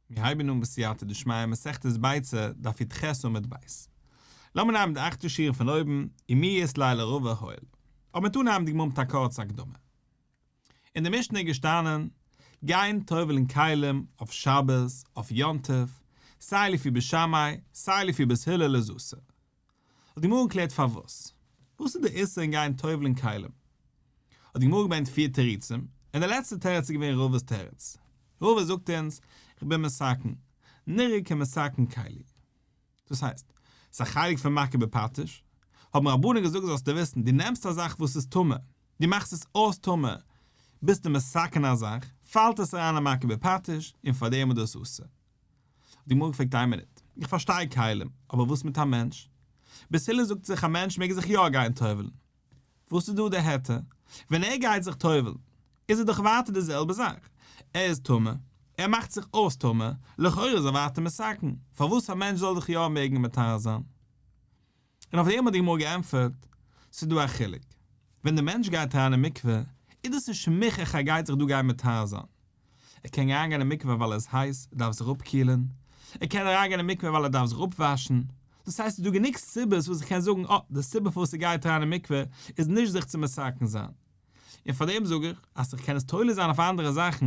מיר הייבן אן בסייעתא דשמיא מסכת ביצה, דף י"ח עמוד ב'. לאמיר נעמען די אכטע שורה פון אויבן, ומי אית ליה לרבא הואיל. אבער מ'טוט אנהייבן די גמרא מיט א קורצע הקדמה. אין די משנה איז געשטאנען, גיין טובל'ן כלים אויף שבת, אויף יום טוב, סיי לפי בית שמאי, סיי לפי בית הלל איז אסור. האט די גמרא געקלערט פארוואס? וואס איז די איסור אין גיין טובל'ן כלים? האט די גמרא געברענגט פיר תירוצים, און די לעצטע תירוץ איז געווען רבא'ס תירוץ. רבא זאגט אונז, איך בין מתקן, נראה כמתקן כלי. דאס הייסט, ס'איז א חלק פון מכה בפטיש, האבן רבנן געזאגט זאלסטו וויסן, דו נעמסט א זאך וואס איז טמא, דו מאכסט עס אויס טמא, ביסטו מתקן א זאך, פאלט עס אריין אין מכה בפטיש, און פארדעם איז דאס אסור. האט די גמרא געפרעגט איין מינוט, איך פארשטיי כלים, אבער וואס מיט א מענטש? בית הלל זאגט זיך א מענטש מעג זיך יא גיין טובל'ן. וואס איז דא די היתר? ווען ער גייט זיך טובל'ן איז ער דאך ווייטער די זעלבע זאך, ער איז טמא, ער מאכט זיך אויס טמא, לכאורה איז ער ווייטער מתקן, פארוואס א מענטש זאל זיך יא מעגן מטהר זיין? און אויף דעם האט די גמרא געענטפערט, ס'איז דא א חילוק, ווען די מענטש גייט אריין אין מקווה, איז דאס נישט מוכרח ער גייט זיך דא גיין מטהר זיין, ער קען אריינגיין אין מקווה ווייל ער איז הייס, ער דארף זיך אפקילן, ער קען אריינגיין אין מקווה ווייל ער דארף זיך אפוואשן, דאס הייסט ס'איז דא גענוג סיבות וואס איך קען זאגן אה, די סיבה פארוואס ער גייט אריין אין מקווה איז נישט זיך צו מתקן זיין, און פאר דעם זאג איך אז איך קען עס תולה זיין אויף אנדערע זאכן,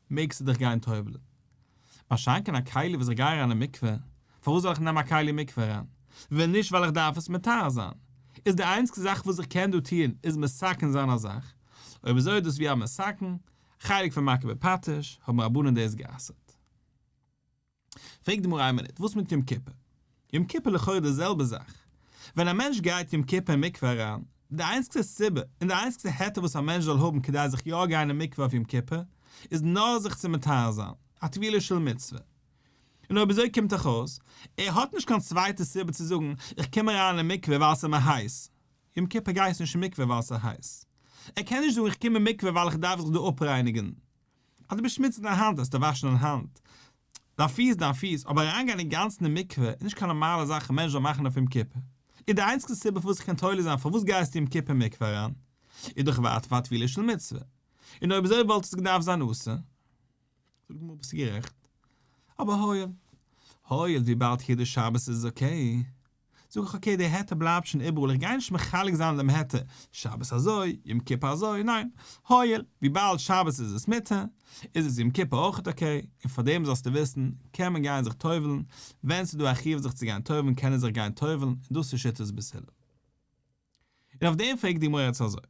מעגסטו דיך גיין טובל'ן. מה שאין כן א כלי וואס איך גיי אריין אין מקווה, פארוואס זאל איך נעמען א כלי אין מקווה אריין, ווען נישט ווייל איך דארף עס מטהר זיין? איז די איינציגסטע זאך וואס איך קען דא טון איז מתקן זיין א זאך, אויב אזוי איז דאס ווי א מתקן, חלק פון מכה בפטיש, האבן רבנן דאס גע'אסר'ט. פרעגט די גמרא איין מינוט, וואס מיט יום כיפור? יום כיפור לכאורה די זעלבע זאך. ווען א מענטש גייט יום כיפור אין מקווה אריין, די איינציגסטע סיבה און די איינציגסטע היתר וואס א מענטש זאל האבן כדי זיך יא גיין אין מקווה אויף יום כיפור, איז נאר זיך צו מטהר זיין, א טבילה של מצוה. און אויב אזוי קומט דאך אויס, ער האט נישט קיין צווייטע סיבה צו זאגן, איך קום אריין אין מקווה ווייל ס'איז מיר הייס. יום כיפור גייסט נישט אין מקווה ווייל ס'איז הייס. ער קען נישט זאגן איך קום אין מקווה ווייל איך דארף זיך דא אפרייניגן. אז דו ביסט שמוציג דיין האנט וועסטו וואשן דיין האנט. דיין פיס דיין פיס, אבער אריינגיין אינגאנצן אין מקווה איז נישט קיין נארמאלע זאך א מענטש זאל מאכן אויף יום כיפור. איז די איינציגסטע סיבה פארוואס איך קען תולה זיין פארוואס גייסטו יום כיפור אין מקווה אריין, איז דאך ווייטער פאר א טבילה של מצוה. און אויב אזוי וואלט עס געדארפט זיין אסור. זאגט די גמרא ביסטו גערעכט, אבער הואיל הואיל וויבאלד קידוש שבת איז okay, זאג איך okay די היתר בלייבט שוין איבעראל איך גיי נישט מחלק זיין דעם היתר, שבת אזוי, יום כיפור אזוי, ניין, הואיל וויבאלד שבת איז עס מותר, איז עס יום כיפור אויכעט okay, און פארדעם זאלסטו וויסן, קען מען גיין זיך טובל'ן, ווען ס'איז דא א חיוב זיך צו גיין טובל'ן קען ער זיך גיין טובל'ן, און דאס איז שיטת בית הלל. און אויף דעם פרעגט די גמרא יעצט אזוי,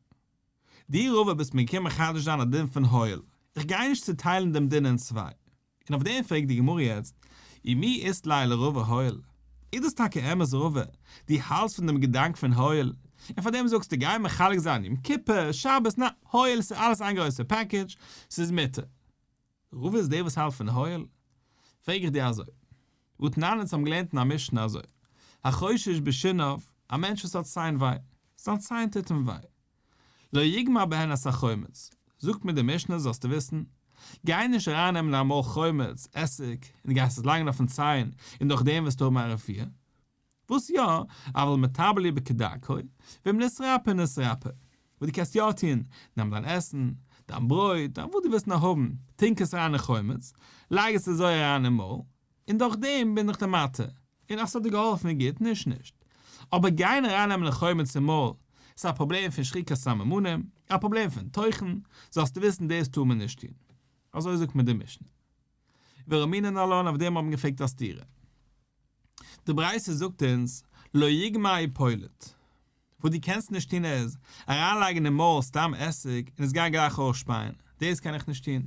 דו רבא ביסט מיר געקומען מחדש זיין א דין פון הואיל, איך גיי נישט צוטיילן דעם דין אין צוויי, און אויף דעם פרעגט די גמרא יעצט, ומי אית ליה לרבא הואיל, איז דאס טאקע אמת רבא, דו האלטסט פון דעם געדאנק פון הואיל, און פאר דעם זאגסטו גיי מחלק זיין יום כיפור, שבת, ניין, הואיל ס'איז אלעס איין גרויסע package, ס'איז מותר. רבא איז דער וואס האלט פון הואיל? פרעג איך דיר אזוי, והתנן אונז האבן געלערנט אין א משנה אזוי, החושש בשיניו, א מענטש וואס האט ציין וויי, זיין ציין טוט אים וויי, לא יגמע בהן את החומץ, זאגט מיר די משנה זאלסטו וויסן, גיי נישט ארייננעמען אין דיין מויל חומץ, עסיג, און גייסט עס לייגן אויפן ציין, און דורך דעם וועסטו האבן א רפואה. וואס יא, אבל מטבל כדרכו, ואם נתרפא נתרפא. וואס דו קענסט יא טון, נעם דיין עסן, דיין ברויט, דיין וואס דו ווילסט נאר האבן, טונק עס אריין אין חומץ, לייג עס אזוי אריין אין מויל, און דורך דעם בין איך דיר מתיר, און אז ס'האט דיר געהאלפן איז גוט, נישט נישט. אבער גיין ארייננעמען חומץ אין מויל, ס'איז א פראבלעם פון שחיקת סממנים, א פראבלעם פון תוכן, זאלסטו וויסן דאס טאר מען נישט טון. אזוי זאגט מיר די משנה. ורמינן עלן אויף דעם האט מען געפרעגט א סתירה. די ברייתא זאגט אונז לא יגמע ופולט. וואס דו קענסט נישט טון איז, אריינלייגן אין מויל סתם עסיג און עס גיין גלייך אויסשפייען, דאס קען איך נישט טון.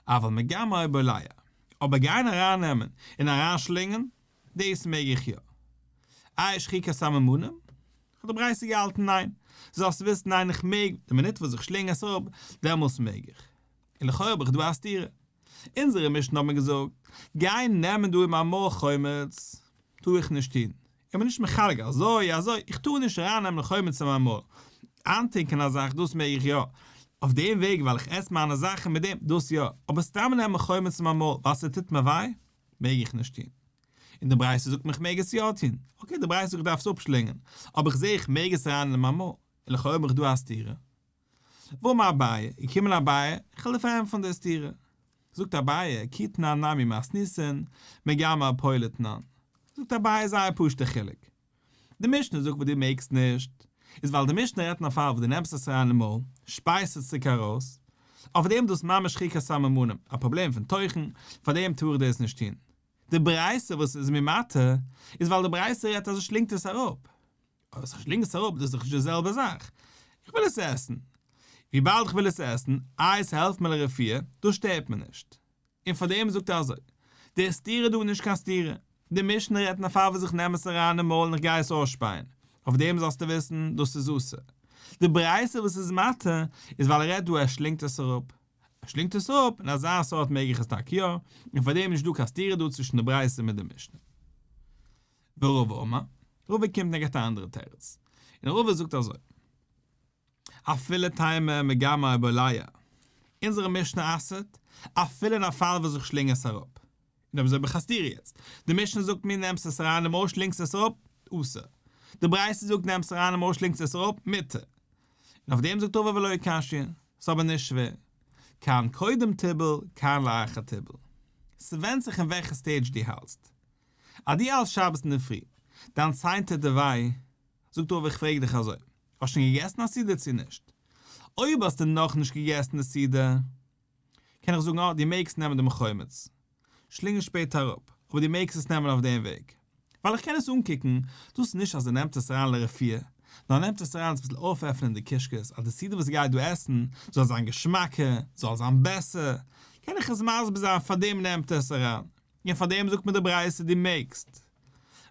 אבל מגמע ובולע. אבער גיין ארייננעמען און אריינשלינגען, דאס מעג איך יא. איי שחיקת סממנים? האט די ברייתא געהאלטן ניין. זאלסט וויסן ניין איך מעג, די מינוט וואס איך שלינג עס אפ, דעמאלס מעג איך. און לכאורה האב איך דא א סתירה. אונזערע משנה האט מען געזאגט, גיי נעמען דא אין מיין מויל חומץ, טאר איך נישט טון. איך בין נישט מחלק אזוי אזוי, איך טאר נישט ארייננעמען חומץ אין מיין מויל. איינטונקען א זאך דאס מעג איך יא. אויף דעם וועג ווייל איך עס מיינע זאכן מיט דעם, דאס יא. אבער סתם נעמען חומץ אין מיין מויל ווייל ס'טוט מיר וויי, מעג איך נישט טון. און די ברייתא זאגט מיר איך מעג עס יא טון. okay, די ברייתא זאגט איך דארף עס אפשלינגען, אבער איך זע איך מעג עס ארייננעמען אין מיין מויל. און לכאורה האב איך דא א סתירה. ואמר אביי, געקומען אביי, איך וועל דיר פארענטפערן די סתירה. זאגט אביי, כי תנן נמי מתניתין, מגמע ובולע תנן. זאגט אביי זייער פשוט'ע חילוק. די משנה זאגט וואס דו מעגסט נישט, איז ווייל די משנה רעדט אין א פאל וואס דו נעמסט עס אריין אין מויל, שפייסט עס צוריק ארויס, אויף דעם איז דאס ממש שחיקת סממנים, א פראבלעם פון טוחן, פאר דעם טאר איך דאס נישט טון. די ברייתא וואס איז מיר מתיר, איז ווייל די ברייתא רעדט אז ער שלינגט עס אראפ. אבער אז איך שלינג עס אראפ דאס איז דאך נישט די זעלבע זאך. איך וויל עס עסן. וויבאלד איך וויל עס עסן, איי עס העלפט מיר לרפואה, דאס שטערט מיר נישט. און פאר דעם זאגט ער אזוי, די סתירה דא איז נישט קיין סתירה, די משנה רעדט אין א פאל וואס איך נעם עס אריין אין מויל און איך גיי עס אויסשפייען, אויף דעם זאלסטו וויסן, דאס איז אסור. די ברייתא וואס איז מתיר, איז ווייל ער רעדט דא ער שלינגט עס אראפ. ער שלינגט עס אראפ, אין אזא סארט מעג איך עס טאקע יא, און פאר דעם איז נישט דא קיין סתירה דא צווישן די ברייתא מיט די משנה. ורבא אמר, רבא קומט און געבט א אנדערע תירוץ, און רבא זאגט אזוי, אפילו תימא מגמע ובולע, אונזערע משנה אסר'ט אפילו אין א פאל וואס איך שלינג עס אראפ, און אויב אזוי האב איך א סתירה יעצט, די משנה זאגט מיר נעמסט עס אריין אין מויל שלינגסט עס אראפ, אסור, די ברייתא זאגט נעמסט אריין אין מויל שלינגסט עס אראפ, מותר, און אויף דעם זאגט רבא ולא קשיא, ס'איז אבער נישט שווער, כאן קודם טיבל כאן לאחר טיבל, ס'ווענדט זיך אין וועלכע stage דו האלטסט, אז דו האלטסט שבת אינדערפרי, דיין ציין טוט דיר וויי, זאגט רבא איך פרעג דיך אזוי, האסט שוין געגעסן א סעודה צו נישט? אויב האסטו נאכנישט געגעסן די סעודה, קען איך זאגן אה, דו מעגסט נעמען דעם חומץ, שלינג עס שפעטער אראפ, אבער דו מעגסט עס נעמען אויף דעם וועג, ווייל איך קען עס אנקוקן, דאס איז נישט אז ער נעמט עס אריין לרפואה, נאר ער נעמט עס אריין צו אביסל אויפעפענען די קישקעס אז די סעודה וואס ער גייט דא עסן זאל זיין געשמאקער, זאל זיין בעסער, קען איך עס מסביר זיין פארדעם נעמט ער עס אריין. און פאר דעם זאגט מיר די ברייתא דו מעגסט.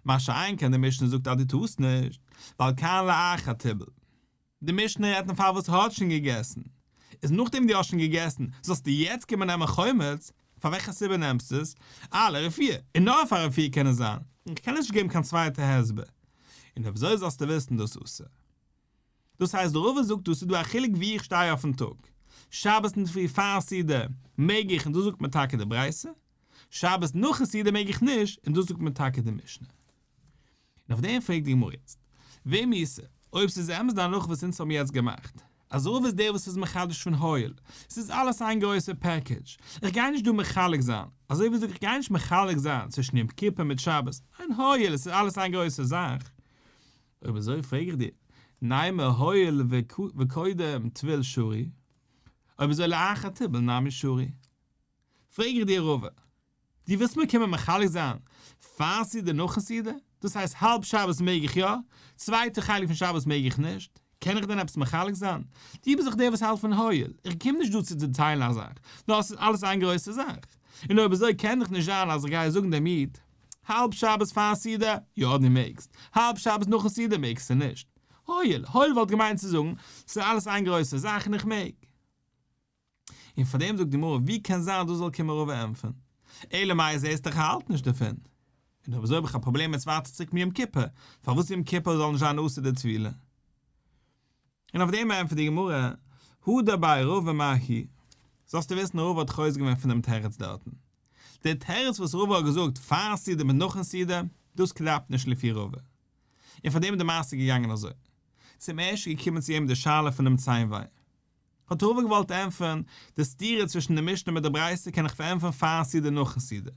מה שאין כן די משנה זאגט אז דו טארסט נישט, ווייל כאן לאחר טיבל. די משנה רעדט אין פאל וואס האט שוין געגעסן. איז נאכדעם דו האסט שוין געגעסן, זאלסטו יעצט קומען נעמען חומץ? פאר וועלכע סיבה נעמסטו עס? אה, לרפואה. און נאר פאר רפואה קען עס זיין. איך קען נישט געבן קיין צווייטע הסבר. און אויב אזוי זאלסטו וויסן דאס אסור. דאס הייסט רבא זאגט דא ס'איז דא א חילוק ווי איך שטיי אויפן טאג. שבת אינדערפרי פאר סעודה מעג איך און דאס זאגט מיר טאקע די ברייתא. שבת נאכן סעודה מעג איך נישט און דאס זאגט מיר טאקע די משנה. און אויף דעם פרעגט די גמרא יעצט, ואם איתא, אויב ס'איז אמת די הנחה וואס אונז האבן יעצט געמאכט, אז רבא איז דער וואס איז מחדש פון הואיל, ס'איז אלעס איין גרויסע package, איך גיי נישט דא מחלק זיין, אזוי ווי זאג איך גיי נישט מחלק זיין צווישן יום כיפור מיט שבת, ניין הואיל עס איז אלעס איין גרויסע זאך, אויב אזוי פרעג איך דיר, נימא הואיל וקודם טביל שרי, אויב אזוי לאחר טיבל נמי שרי. פרעג איך דיר רבא, דו ווילסט מיר קומען מחלק זיין פאר סעודה נאכן סעודה? דאס הייסט האלב שבת מעג איך יא, צווייטע חלק פון שבת מעג איך נישט? קען איך דען עפעס מחלק זיין? דו ביסט דאך דער וואס האלט פון הואיל, איך קום נישט דא צו צעטיילן א זאך, נאר עס איז אלעס איין גרויסע זאך. און אויב אזוי קען דאך נישט זיין אז איך גיי זאגן דעם איד, האלב שבת פארן סעודה, יא דו מעגסט, האלב שבת נאכן סעודה מעגסטו נישט. הואיל, הואיל וואלט געמיינט צו זאגן, ס'איז אלעס איין גרויסע זאך און איך מעג. און פאר דעם זאגט די גמרא, ווי קען זיין דאס זאל קומען רבא ענטפערן? אלא מאי זעסט דאך ער האלט נישט דערפון. און אויב אזוי האב איך א פראבלעם יעצט ווייטער צוריק מיט יום כיפור, פארוואס יום כיפור זאל נישט זיין אסור די טבילה? און אויף דעם ענטפערט די גמרא, הדר ביה רבא מההיא, זאלסטו וויסן רבא האט חוזר געווען פון דעם תירוץ דארטן. דער תירוץ וואס רבא האט געזאגט פארן סעודה מיט נאכן סעודה, דאס קלאפט נישט לפי רבא. און פאר דעם איז די מעשה געגאנגען אזוי. צום ערשט איז געקומען צו אים די שאלה פון דעם ציינוויי. האט רבא געוואלט ענטפערן, די סתירה צווישן די משנה מיט די ברייתא קען איך פארענטפערן פארן סעודה נאכן סעודה.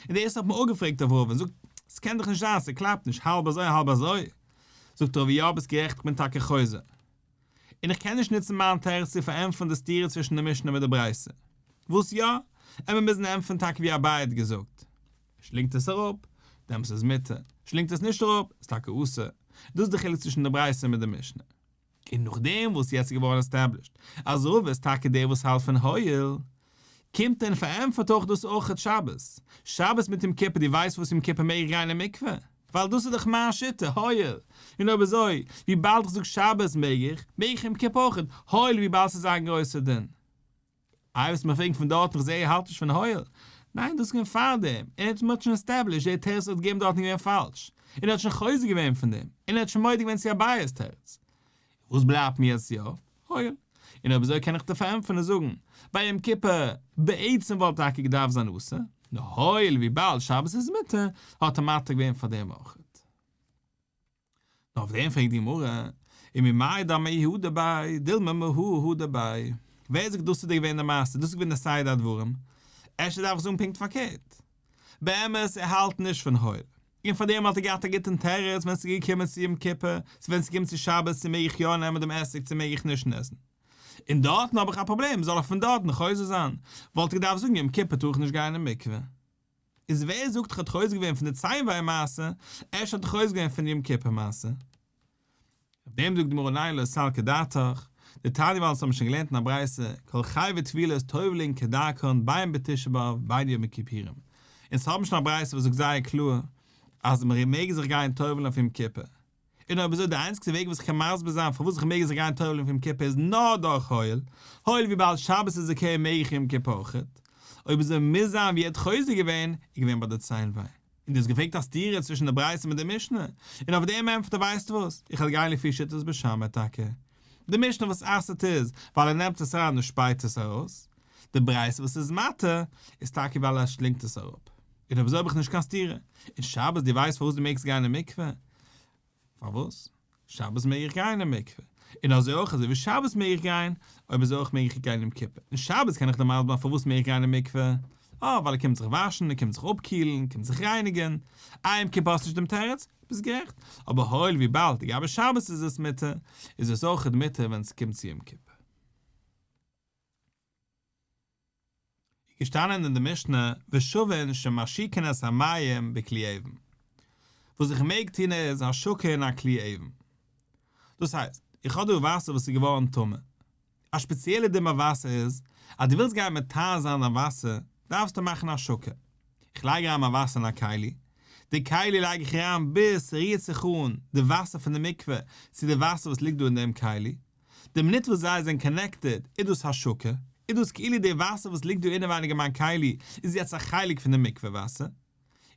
און דאס האט מען אפגעפרעגט אויף רבא און זאגט, ס'קען דאך נישט זיין, ס'קלאפט נישט, האלב אזוי האלב אזוי. זאגט רבא יא ביסט גערעכט איך בין טאקע חוזר. און איך קען נישט נוצן מיין תירוץ צו פארענטפערן די סתירה צווישן די משנה מיט די ברייתא. וואס יא? עמער מוזן ענטפערן טאקע ווי אביי האט געזאגט. שלינגט עס אראפ, דעמאלס איז מותר, שלינגט עס נישט אראפ, איז טאקע אסור. דאס איז די חילוק צווישן די ברייתא מיט די משנה. און נאכדעם וואס יעצט איז געווארן established אז רבא איז טאקע דער וואס האלט פון הואיל, קומט און פארענטפערט אויך דאס אויכעט שבת, שבת מיט יום כיפור, דו ווייסט וואס יום כיפור מעג איך גיין אין מקווה? ווייל דאס איז דאך מיין שיטה, הואיל, און אויב אזוי, וויבאלד איך זאג שבת מעג איך, מעג איך יום כיפור אויכעט, הואיל וויבאלד ס'איז איין גרויסער דין. איי וועסט מיר פרעגן פון דארטן איך זעה איר האלט נישט פון הואיל? ניין דאס איז געווען פארדעם, און ער האט מ'האט שוין established דער תירוץ האט געגעבן דארטן איז געווען פאלש, און ער האט שוין חוזר געווען פון דעם, און ער האט שוין מודה געווען צו אביי'ס תירוץ. וואס בלייבט מיר יעצט יא? הואיל. און אויב אזוי קען איך דיר פארענטפערן און זאגן, ביי יום כיפור בעצם וואלט טאקע געדארפט זיין אסור, נאר הואיל וויבאלד שבת איז מותר, האט ער מתיר געווען פאר דעם אויכעט. נאר אויף דעם פרעגט די גמרא, וממאי דאמר הדר ביה, דילמא מהא הדר ביה, ווער זאגט דאס איז געווען די מעשה, דאס איז געווען די סדר הדברים, אפשר דארף איך זאגן פונקט פארקערט. באמת ער האלט נישט פון הואיל, און פאר דעם האט ער געהאט א גוטן תירוץ ווען ס'איז געקומען צו יום כיפור, צו ווען ס'איז געקומען צו שבת צו מעג איך יא נעמען דעם עסיג צו מעג איך נישט עסן. און דארטן האב איך א פראבלעם, זאל איך פון דארטן חוזר זיין? וואלט איך געדארפט זאגן יום כיפור טאר איך נישט גיין אין מקווה. איז ווער זאגט איך האט חוזר געווען פון די ציין-וויי מעשה, אפשר האט ער חוזר געווען פון די יום כיפור מעשה? אויף דעם זאגט די גמרא ניין לא סלקא דעתך, דתניא ווייל אונז האבן שוין געלערנט אין א ברייתא, כל חייבי טבילות טובלין כדרכן בין בתשעה באב בין יום הכיפורים, אונז האבן שוין א ברייתא וואס זאגט זייער קלאר אז מען מעג זיך גיין טובל'ן אויף יום כיפור, און אויב אזוי די איינציגסטע וועג וואס איך קען מסביר זיין פארוואס איך מעג זיך גיין טובל'ן אויף יום כיפור איז נאר דורך הואיל, הואיל וויבאלד שבת איז okay מעג איך יום כיפור אויכעט, אויב אזוי מוז זיין ווי ער האט חוזר געווען איז געווען ביי די ציין וויי. און דו האסט געפרעגט א סתירה צווישן די ברייתא מיט די משנה, און אויף דעם ענטפערט ער ווייסט וואס, איך וועל גיין לפי שיטת בית שמאי טאקע. די משנה וואס אסר'ט איז ווייל ער נעמט עס אריין און שפייט עס ארויס, די ברייתא וואס איז מתיר איז טאקע ווייל ער שלינגט עס אראפ. און אויב אזוי האב איך נישט קיין סתירה. און שבת דו ווייסט פארוואס דו מעגסט גיין אין מקווה? פארוואס? שבת מעג איך גיין אין מקווה. און אזוי אויך אזוי ווי שבת מעג איך גיין, אויב אזוי אויך מעג איך גיין יום כיפור. און שבת קען איך דיר מסביר זיין פארוואס מעג איך גיין אין מקווה, אה ווייל ער קומט זיך וואשן, ער קומט זיך אפקילן, קומט זיך רייניגן. איי יום כיפור האסט נישט דעם תירוץ? ביסט גערעכט. אבער הואיל וויבאלד לגבי שבת איז עס מותר, איז עס אויך מותר ווען עס קומט צו יום כיפור. איז געשטאנען אין די משנה ושוין שמשיקין את המים בכלי אבן. וואס איך מעג טון איז השקה אין א כלי אבן. דאס הייסט, איך האב דא וואסער וואס איז געווארן טמא. א שפעציעלע דין ביי וואסער איז, אז דו ווילסט גיין מטהר זיין דיין וואסער, דארפסטו מאכן השקה. איך לייג אריין מיין וואסער אין א כלי, די כלי לייג איך אריין ביז ס'רירט זיך אן די וואסער פון די מקווה צו די וואסער וואס ליגט דא אין דעם כלי. די מינוט וואס זיי זענען connected איז דאס השקה, איז דאס כאילו די וואסער וואס ליגט דא אינעווייניג אין מיין כלי איז יעצט א חלק פון די מקווה וואסער,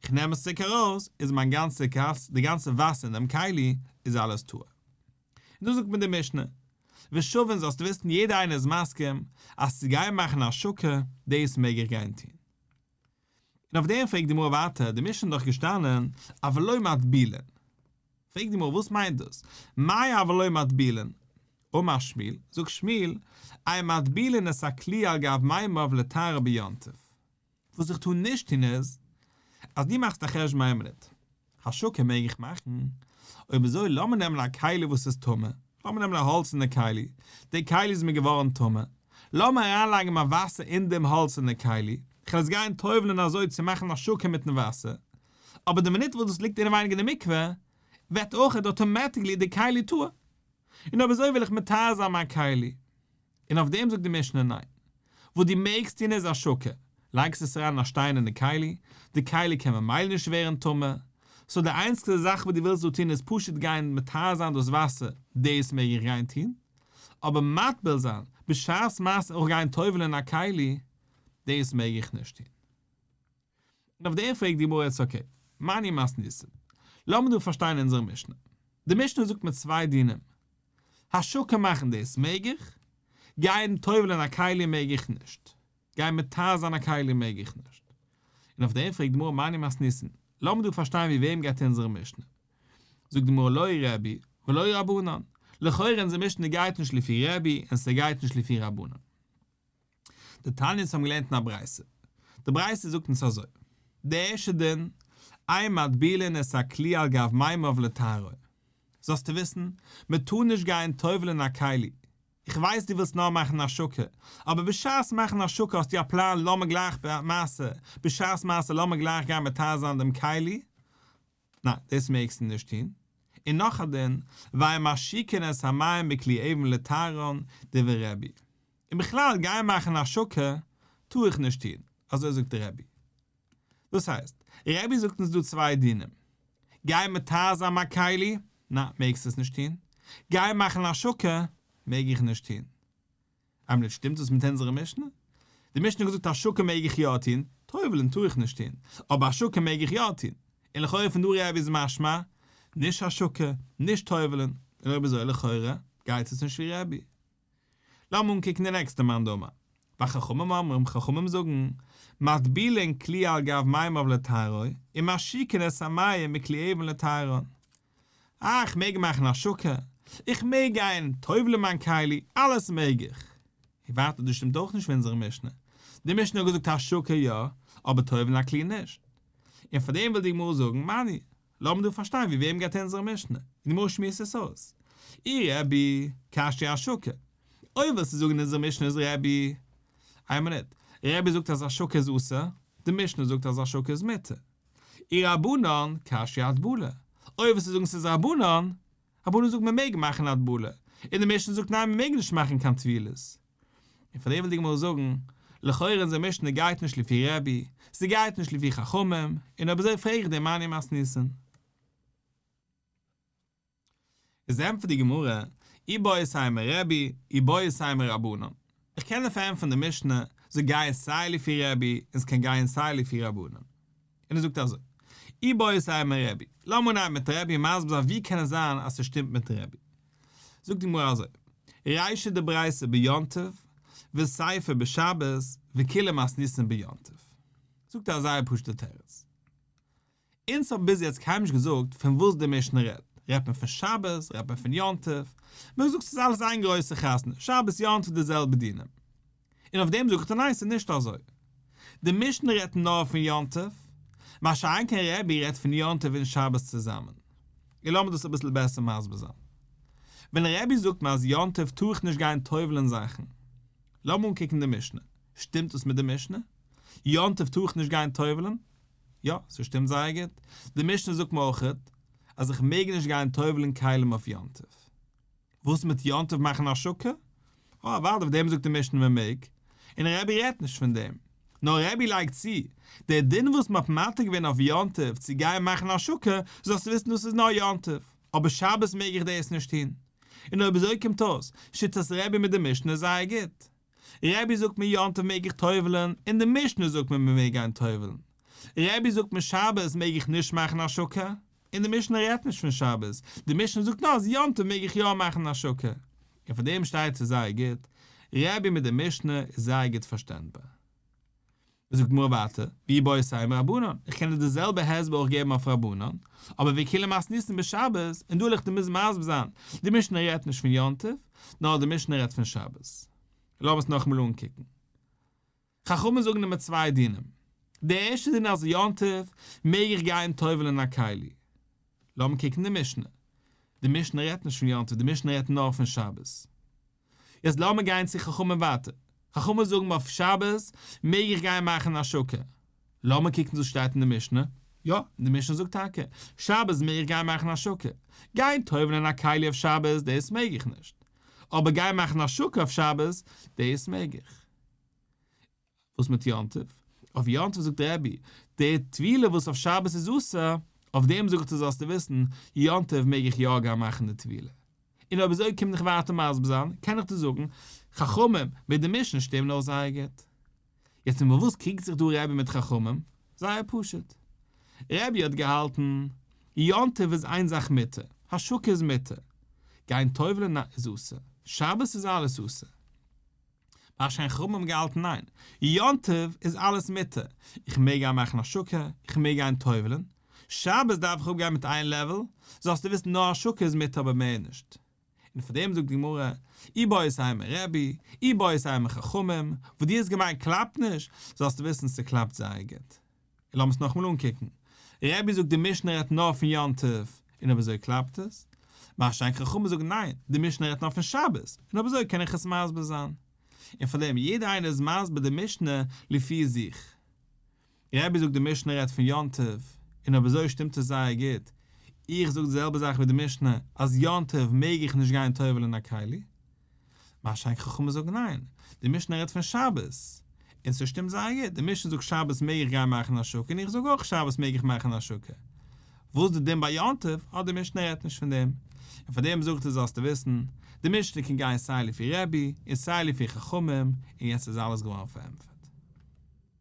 איך נעם עס צוריק ארויס איז מיין גאנצע כוס, די גאנצע וואסער אין דעם כלי איז אלעס טהור. און דאס זאגט מיר די משנה, ושוין זאלסטו וויסן יעדער איינער איז מסכים אז צו גיין מאכן השקה דאס מעג איך גיין טון. און אויף דעם פרעגט די גמרא ווייטער, די משנה איז דאך געשטאנען אבל לא מטבילין, פרעגט די גמרא וואס מיינט דאס, מאי אבל לא מטבילין? אמר שמואל, זאגט שמואל, אין מטבילין את הכלי על גב מימיו לטהרה ביום טוב. וואס איך טאר נישט טון איז, אז דו מאכסט א חשבון איין מינוט, השקה מעג איך מאכן? אויב אזוי לאמיר נעמען א כלי וואס איז טמא, לאמיר נעמען א האלצערנע כלי, די כלי איז מיר געווארן טמא, לאמיר אריינלייגן מיין וואסער אין דעם האלצערנע כלי, כ'וועל עס גיין טובל'ן אזוי צו מאכן השקה מיטן וואסער, אבער די מינוט וואס דאס ליגט אינעווייניג אין די מקווה, ווערט אויך automatically די כלי טהור. און אויב אזוי וויל איך מטהר זיין מיין כלי. און אויף דעם זאגט די משנה ניין. וואס דו מעגסט טון איז השקה, לייגסט עס אריין אין א שטיינערנע כלי, די כלי קען ממילא נישט ווערן טמא, so די איינציגסטע זאך וואס דו ווילסט דא טון איז פשוט גיין מטהר זיין דאס וואסער, דאס מעג איך גיין טון, אבער מטביל זיין, בשעת מעשה אויך גיין טובל'ן אין א כלי, דאס מעג איך נישט טון. און אויף דעם פרעגט די גמרא יעצט okay, מני מתניתין. לאמיר דא פארשטיין אונזערע משנה. די משנה זאגט מיר צוויי דינים. השקה מאכן דאס מעג איך, גיין טובל'ען א כלי מעג איך נישט. גיין מטהר זיין א כלי מעג איך נישט. און אויף דעם פרעגט די גמרא מני מתניתין. לאמיר דא פארשטיין ווי וועם גייט אונזערע משנה. זאגט די גמרא לא רבי ולא רבנן. לכאורה אונזער משנה גייט נישט לפי רבי און ס'גייט נישט לפי רבנן. דתניא אונז האבן געלערנט אין א ברייתא. די ברייתא זאגט אונז אזוי, די ערשטע דין, אין מטבילין את הכלי על גב מימיו לטהרו. זאלסטו וויסן, מען טאר נישט גיין טובל'ען א כלי. איך ווייס דו ווילסט נאר מאכן השקה, אבער בשעת מאכן השקה האסטו א פלאן לאמיר גלייך מעשה, בשעת מעשה לאמיר גלייך גיין מטהר זיין דעם כלי, ניין, דאס מעגסטו נישט טון. און נאך א דין, ואין משיקין את המים בכלי אבן לטהרן דברי רבי. און בכלל גיין מאכן השקה טאר איך נישט טון, אזוי זאגט דער רבי. דאס הייסט, רבי זאגט אונז דא צוויי דינים. גיי מטהר זיין מיין כלי, ניין, מעגסט עס נישט טון. גיי מאכן השקה, מעג איך נישט טון. איין מינוט, שטימט דאס מיט אונזערע משנה? די משנה האט געזאגט השקה מעג איך יא טון, טובל'ן טאר איך נישט טון, אבער השקה מעג איך יא טון, און לכאורה פון דא רבי איז משמע, נישט השקה, נישט טובל'ן, און אויב אזוי לכאורה גייט עס נישט ווי רבי. לאמיר אנקוקן די נעקסטע מאן דאמר. וחכמים אומרים, חכמים זאגן, מטבילין כלי על גב מימיו לטהרו, ומשיקין את המים מכלי אבן לטהרן. אה, איך מעג מאכן השקה, איך מעג גיין טובל'ן מיין כלי, אלעס מעג איך. און ווייטער, דאס שטימט אויך נישט מיט אונזערע משנה. די משנה האט געזאגט השקה יא, אבער טובל'ן א כלי נישט. און פאר דעם וויל די גמרא זאגן, מני, לאמיר דא פארשטיין ווי וועם גייט אונזערע משנה, און די גמרא שמועסט עס אויס. אי רבי, קשיא השקה. אויב ווילסטו זאגן אונזערע משנה איז רבי, איין מינוט, רבי זאגט אז השקה איז אסור, די משנה זאגט אז השקה איז מותר. אי רבנן, קשיא הטבלה. אויב ווילסטו זאגן ס'איז רבנן, רבנן זאגט מ'מעג מאכן הטבלה, און די משנה זאגט ניין מ'מעג נישט מאכן קיין טבילות. און פאר דעם וויל די גמרא זאגן, לכאורה אונזער משנה גייט נישט לפי רבי, ס'גייט נישט לפי חכמים, און אויב אזוי פרעג איך דיר מני מתניתין. איז ענטפערט די גמרא, איבעית אימא רבי, איבעית אימא רבנן. איך קען דיר פארענטפערן די משנה, זאל גיין סיי לפי רבי, און ס'קען גיין סיי לפי רבנן. און ער זאגט אזוי, איבעית אימא רבי, לאמיר אנהייבן מיט רבי און מסביר זיין ווי קען עס זיין אז ס'שטימט מיט רבי. זאגט די גמרא אזוי, רישא דברייתא ביום טוב, וסיפא בשבת, וכולה מתניתין ביום טוב. זאגט ער א זייער פשוט'ע תירוץ. אונז האבן ביז יעצט קיינמאל נישט געזאגט פון וואס די משנה רעדט, רעדט מען פון שבת, רעדט מען פון יום טוב, מען האט געזאגט ס'איז אלעס איין גרויסע חתונה, שבת יום טוב די זעלבע דינים. און אויף דעם זאג איך דיר ניין ס'איז נישט אזוי. די משנה רעדט נאר פון יום טוב, מה שאין כן רבי רעדט פון יום טוב און שבת צוזאמען. און לאמיר דאס אביסל בעסער מסביר זיין. ווען רבי זאגט מיר אז יום טוב טאר איך נישט גיין טובל'ען זאכן, לאמיר אנקוקן די משנה, שטימט דאס מיט די משנה? יום טוב טאר איך נישט גיין טובל'ען? יא, ס'שטימט זייער גוט. די משנה זאגט מיר אויכעט אז איך מעג נישט גיין טובל'ן כלים אויף יום טוב. וואס מיט יום טוב מאכן השקה? אה, אוודאי אויף דעם זאגט די משנה מען מעג. און רבי רעדט נישט פון דעם. נאר רבי לייגט צו, דער דין וואס מ'האט מתיר געווען אויף יום טוב צו גיין מאכן השקה, זאלסטו וויסן דאס איז נאר יום טוב, אבער שבת מעג איך דאס נישט טון. און אויב אזוי קומט אויס, שיטת רבי מיט די משנה איז זייער גוט. רבי זאגט מיר יום טוב מעג איך טובל'ן, און די משנה זאגט מיר מ'מעג גיין טובל'ן. רבי זאגט מיר שבת מעג איך נישט מאכן השקה, און די משנה רעדט נישט פון שבת, די משנה זאגט נאר אז יום טוב מעג איך יא מאכן השקה. און פאר דעם שטייט עס זייער גוט, רבי מיט די משנה איז זייער גוט פארשטענדבאר. זאגט די גמרא ווייטער, ואיבעית אימא רבנן, איך קען דיר די זעלבע הסבר אויך געבן אויף רבנן, אבער וכולה מתניתין בשבת, און דא וועל איך דיר מוזן מסביר זיין, די משנה רעדט נישט פון יום טוב, נאר די משנה רעדט פון שבת. לאמיר עס נאכאמאל אנקוקן. חכמים זאגן אימער צוויי דינים. די ערשטע דין אז יום טוב מעג איך גיין טובל'ן א כלי. לאמיר קוקן די משנה. די משנה רעדט נישט פון יום טוב, די משנה רעדט נאר פון שבת. יעצט לאמיר גיין צו חכמים ווייטער. חכמים זאגן אויף שבת מעג איך גיין מאכן השקה. לאמיר קוקן וואס שטייט אין די משנה. יא, די משנה זאגט טאקע, שבת מעג איך גיין מאכן השקה. גיין טובל'ען א כלי אויף שבת, דאס מעג איך נישט. אבער גיין מאכן השקה אויף שבת, דאס מעג איך. וואס מיט יום טוב? אויף יום טוב זאגט רבי, די טבילה וואס אויף שבת איז אסור, אויף דעם זאג איך דיר זאלסטו וויסן, יום טוב מעג איך יא גיין מאכן די טבילה. און אויב אזוי קום איך ווייטער מסביר זיין, קען איך דיר זאגן, חכמים מיט די משנה שטימען אויך זייער גוט. יעצט איבער וואס קריגט זיך דא רבי מיט חכמים? זייער פשוט. רבי האט געהאלטן, יום טוב איז איין זאך מותר, השקה איז מותר, גיין טובל'ן איז אסור, שבת איז אלעס אסור. מה שאין חכמים האבן געהאלטן ניין, יום טוב איז אלעס מותר, איך מעג גיין מאכן השקה, איך מעג גיין טובל'ן, שבת דארף איך אפגיין מיט איין לעוועל, זאלסטו וויסן נאר השקה איז מותר אבער מער נישט. און פאר דעם זאגט די גמרא, איבעית אימא רבי, איבעית אימא חכמים, וואס דו האסט געמיינט קלאפט נישט, זאלסטו וויסן ס'קלאפט זייער גוט. און לאמיר עס נאכאמאל אנקוקן. רבי זאגט די משנה רעדט נאר פון יום טוב, און אויב אזוי קלאפט עס. מה שאין כן חכמים זאגן ניין, די משנה רעדט נאר פון שבת, און אויב אזוי קען איך עס מסביר זיין. און פאר דעם יעדער איינער איז מסביר די משנה לפי זיך. רבי זאגט די משנה רעדט פון יום טוב, און אויב אזוי שטימט עס זייער גוט. איך זאג די זעלבע זאך ווי די משנה, אז יום טוב מעג איך נישט גיין טובל'ן א כלי. מה שאין כן חכמים זאגן ניין, די משנה רעדט פון שבת, און ס'שטימט זייער גוט, די משנה זאגט שבת מעג איך גיין מאכן השקה און איך זאג אויך שבת מעג איך מאכן השקה. וואס די דין ביי יום טוב, אה די משנה רעדט נישט פון דעם, און פאר דעם זאגט ער זאלסטו וויסן, די משנה קען גיין סיי לפי רבי און סיי לפי חכמים, און יעצט איז אלעס געווארן פארענטפערט.